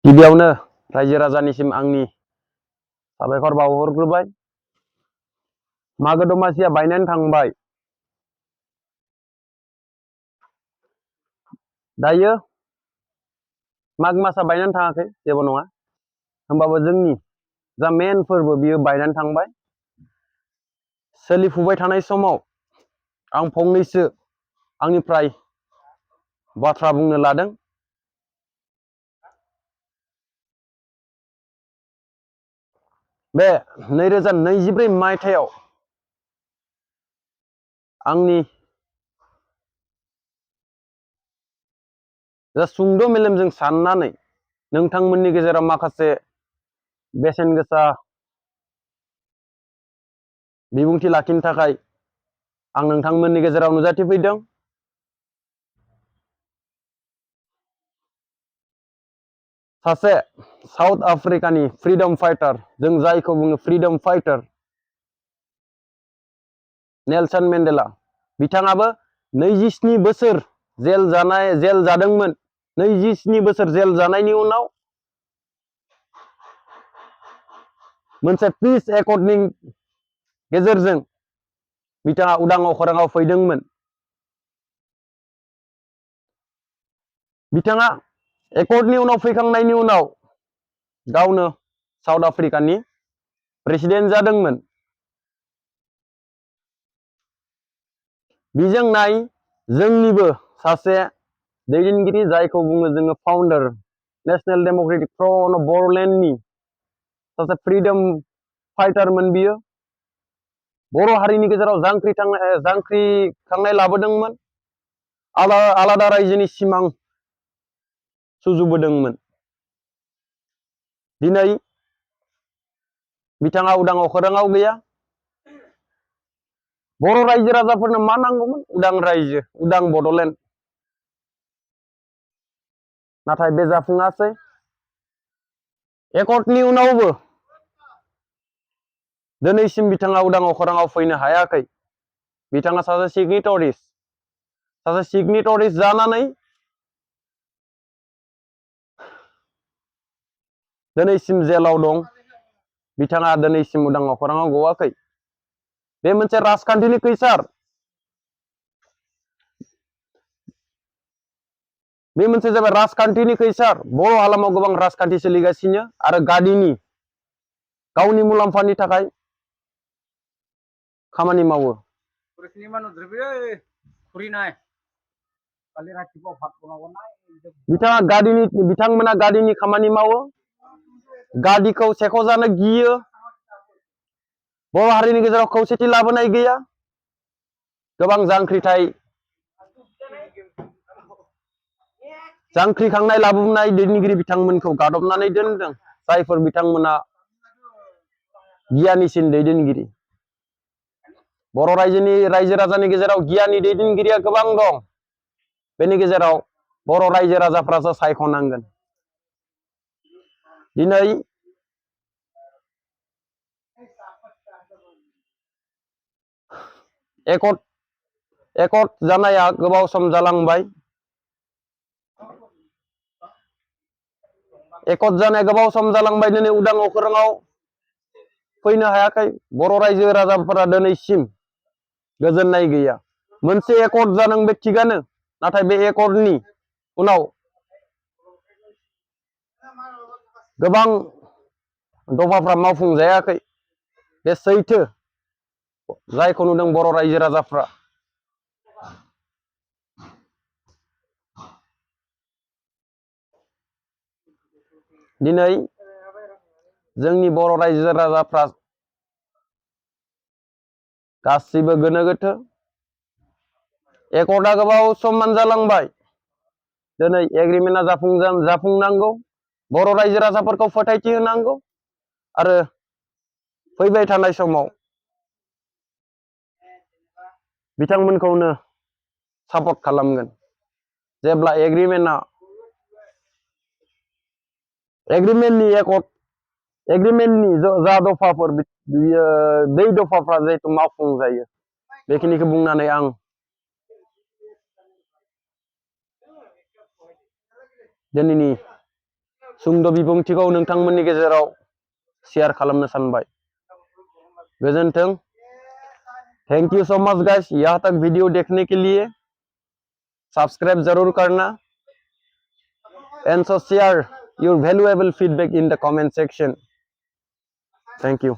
गिबियावनो रायजो राजानिसिम आंनि साबायखर बावहरग्रोबाय। मागो दमासिया बायनानै थांबाय। दायो माग मासआ बायनानै थाङाखै, जेबो नङा। होमबाबो जोंनि जा मेन फोरबो बियो बायनानै थांबाय। सोलिफुबाय थानाय समाव आं फंनैसो आंनिफ्राय बाथ्रा बुंनो लादों। बे 2024 मायथाइयाव आंनि सुंद' मेलेमजों साननानै नोंथांमोननि गेजेराव माखासे बेसेन गोसा बिबुंथि लाखिनो थाखाय आं नोंथांमोननि गेजेराव नुजाथिफैदों। सासे साउथ आफ्रिकानि फ्रीडम फाइटार, जों जायखौ बुङो फ्रीडम फाइटार, नेलसन मेन्डेला, बिथाङाबो 27 बोसोर जेल जादोंमोन। 27 बोसोर जेल जानायनि उनाव मोनसे पिस एकर्डनि गेजेरजों बिथाङा उदां अख्राङाव फैदोंमोन। बिथाङा एकर्डनि उनाव फैखांनायनि उनाव गावनो साउथ आफ्रिकानि प्रेसिडेन्ट जादोंमोन। बिजों नाय जोंनिबो सासे दैदेनगिरि, जायखौ बुङो जोङो फाउन्डार, नेशनेल डेम'क्रेटिक फ्रन्ट अफ बर'लेण्डनि सासे फ्रीडम फाइटारमोन बियो। बर' हारिनि गेजेराव जांख्रिखांनाय लाबोदोंमोन। आलादा रायजोनि सिमां सुजुबोदोंमोन। दिनै बिथाङा उदां अख्राङाव गैया। बर' रायजो राजाफोरनो मा नांगौमोन? उदां रायजो, उदां बड'लेण्ड। नाथाय बे जाफुङासै। एकर्डनि उनावबो दिनैसिम बिथाङा उदां अख्राङाव फैनो हायाखै। बिथाङा सासे सिगनेटरिस्ट जानानै दिनैसिम जेलाव दं। बिथाङा दिनैसिम उदां अख्राङाव गवाखै। बे मोनसे राजखान्थिनि खैसार। बे मोनसे जाबाय राजखान्थिनि खैसार। बर' हालामाव गोबां राजखान्थि सोलिगासिनो आरो गावनि मुलाम्फानि थाखाय खामानि मावो। बिथांमोना गादिनि खामानि मावो। गादिखौ सेख'जानो गियो। बर' हारिनि गेजेराव खौसेथि लाबोनाय गैया। गोबां जांख्रिखांनाय लाबोनाय दैदेनगिरि बिथांमोनखौ गादबनानै दोनदों, जायफोर बिथांमोना गियानिसिन दैदेनगिरि। बर' रायजो राजानि गेजेराव गियानि दैदेनगिरिया गोबां दं। बेनि गेजेराव बर' रायजो राजाफ्रासो सायख'नांगोन। दिनै एकर्ड जानाया गोबाव सम जालांबाय। दिनै उदां अख्राङाव फैनो हायाखै। बर' रायजो राजाफोरा दिनैसिम गोजोननाय गैया। मोनसे एकर्ड जादों, बे थिगानो। नाथाय बे एकर्डनि उनाव गोबां दफाफ्रा मावफुंजायाखै। बे सैथो, जायखौ नुदों बर' रायजो राजाफ्रा। दिनै जोंनि बर' रायजो राजाफ्रा गासिबो गोनो गोथो। एकर्डआ गोबाव सम जालांबाय। दिनै एग्रिमेन्टआ जाफुंनांगौ। बर' रायजो राजाफोरखौ फोथायथि होनांगौ आरो फैबाय थानाय समाव बिथांमोनखौनो सापर्ट खालामगोन। जेब्ला एग्रिमेन्टनि जा दफाफोर, बै दफाफ्रा जिहेतु मावफुंजायो, बेखिनिखौ बुंनानै आं दिनैनि सुंद' बिबुंथिखौ नोंथांमोननि गेजेराव शेयार खालामनो सानबाय। गोजोन्थों। Thank you so much guys, यहाँ तक वीडियो देखने के लिए। सब्सक्राइब जरूर करना and so share your valuable feedback in the comment section. Thank you.